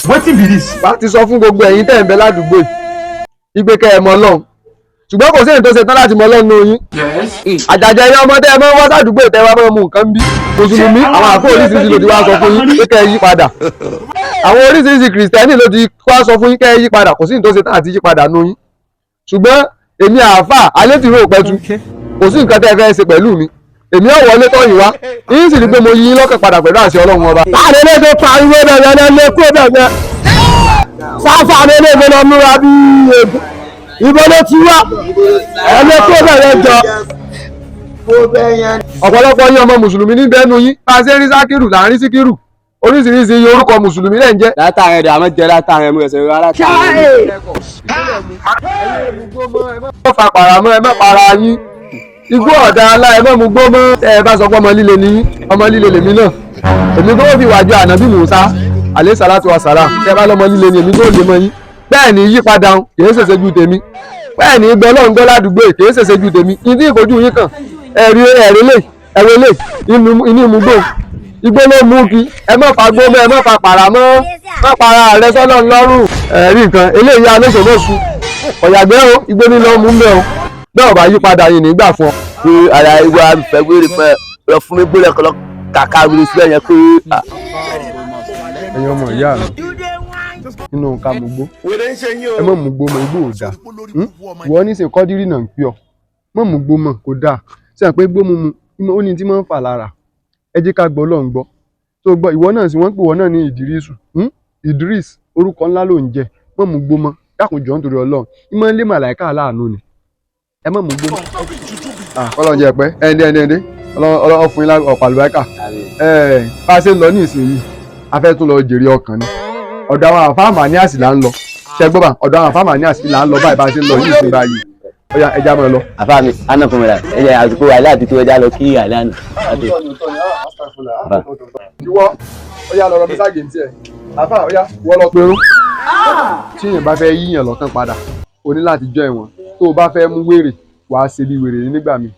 Wetin be this? Bá ti sọ fún gbogbo ẹ̀yin tẹ́ ń bẹ ládùúgbò yìí igbe kẹ́ ẹ mọ Ọlọ́run, ṣùgbọ́n kò sí èyí tó ṣe tán láti mọ Ọlọ́run nínú yín. Àjàjà ẹ̀yin ọmọdé ẹ máa ń wá sádùúgbò tẹ́ wá máa mú nǹkan bí mùsùlùmí. Àwọn àfọ oríṣiríṣi ló ti wá sọ fún yín pé kẹ́ ẹ yí padà. Àwọn oríṣiríṣi kìrìsìtẹ́nì ló ti wá sọ fún yín kẹ́ ẹ yí padà. Kò sí èyí tó ṣe tán àti yí padà nínú yín. Ṣùgbọ́n èmi àáfà alẹ́ tìró òpẹ́tù, kò sí nǹkan tẹ́ ẹ fẹ́ ṣe pẹ̀lú mi. Èmi ò wọlé tọ́yìn wá yín sì ní pé mo yí yín lọ́kàn padà pẹ̀lú àṣẹ Ọlọ́run Ọba. Láàrin ilé tó pariwo bẹ̀rẹ̀ náà lé kó bẹ̀rẹ̀ sáfà ní ilé ìgbóná múra bí èbó ìbọn ló ti wá ẹ lé kó bẹ̀rẹ̀ jọ. Ọ̀pọ̀lọpọ̀ yín ọmọ mùsùlùmí ní bẹ́ẹ̀ nu yín. Bá a ṣe ń rí sákìrù là ń rí síkìrù, oríṣiríṣi iye orúkọ mùsùlùmí lẹ́ ń jẹ́. Látàrin ẹ̀dẹ̀ àmọ́ jẹ́ látàrin ẹ̀mú ẹ̀sẹ̀ rárá. Ẹ má fa pàrà mọ́, ẹ má para yín. Igbó ọ̀dà alá, ẹ má mu gbó mọ́. Ẹ bá sọ pé ọmọ líle ni yín, ọmọ líle lèmi náà. Èmi tó fi wàjọ ànábì Mùsá alẹ́ sàlátù wa sàlám. Tẹ bá lọ́mọ líle ni èmi tó lè mọ yín. Bẹ́ẹ̀ ni yípadà ń kìí ṣèṣe ju tèmi. Bẹ́ẹ̀ ni gbọ́ Ọlọ́run gbọ́ ládùúgbò kìí ṣèṣe ju tèmi. Ní tí ìfojú yín kàn ẹ̀rí ẹ̀rí lè ẹ̀rí lè inú ìmúgbò igbó ló mú kí ẹ má fa gbó mọ́, ẹ má fa pàrà mọ́, má para rẹ sọ́nà lọ́rùn. Ẹ̀rí nǹkan eléyìí alóṣòlóṣù ọ̀yàgbẹ́ o, igbó ní lọ́ọ́ mú mẹ́ o. Bẹ́ẹ̀ ọ̀bá yípadà yìí nígbà fún ọ. Pé ara ìwà fẹ́ wéèrè fẹ́ lọ fún mi gbólẹ̀ kọ́ lọ kàkà wèrè síbẹ̀ yẹn pé. Ẹ̀yin ọmọ ìyá mi nínú nǹkan mú gbó, ẹ má mú gbó mọ́, igbó ò dáa. Ìwọ ní sìn kọ́dírì náà ń pè ọ́, má mú gbó mọ́, kò dáa. Sẹ́yìn pé gbó mímu ó ní tí máa ń fà lára. Ẹ jẹ́ ká gbọ́ Ọlọ́run gbọ́ tó gbọ́. Ìwọ náà sì wọ́n ń pè wọ́n náà ní Ìdírísù, Idris, orúkọ ńlá ló ń jẹ. Má mú gbó mọ́, dákun jọ̀ọ́ nítorí Ọlọ́run. Ìmọ̀ ń lé màláìka láàánú ni. Ẹ má mú gbó mọ́. Kọ́lọ́n jẹ́ pẹ́ ẹ̀ǹdẹ́ ẹ̀ǹdẹ́ Ọlọ́run fún yín ọ̀pá àlùbáríkà. Bá a ṣe ń lọ ní ìsinyìí, a fẹ́ tún lọ jèrè ọkàn ni. Ọ̀dọ̀ àwọn àfáàmà ní àsìlá ń lọ. Ṣe gbọ́ bá ọ̀dọ̀ àwọn àfáàmà ní àsìlá ń lọ báyìí, bá a ṣe ń lọ yìí ìsìn báyìí. Ó yá, ẹja máa lọ. Àfa mi àná fún mi rà ẹ̀jẹ̀ àsìkò àlẹ́ àti tó ẹja lọ kí àlẹ́ àná. Ìwọ ó yá, lọ rọ mísàgì ní tiẹ̀. Àfà ó yá, ìwọ lọ pẹ̀rú. Tí èèyàn bá fẹ́ yíyàn lọ́kàn padà, o ní láti jọ ẹ̀wọ̀n. Tó o bá fẹ́ mú wèrè, wàá ṣe bí wèrè nígbà mi.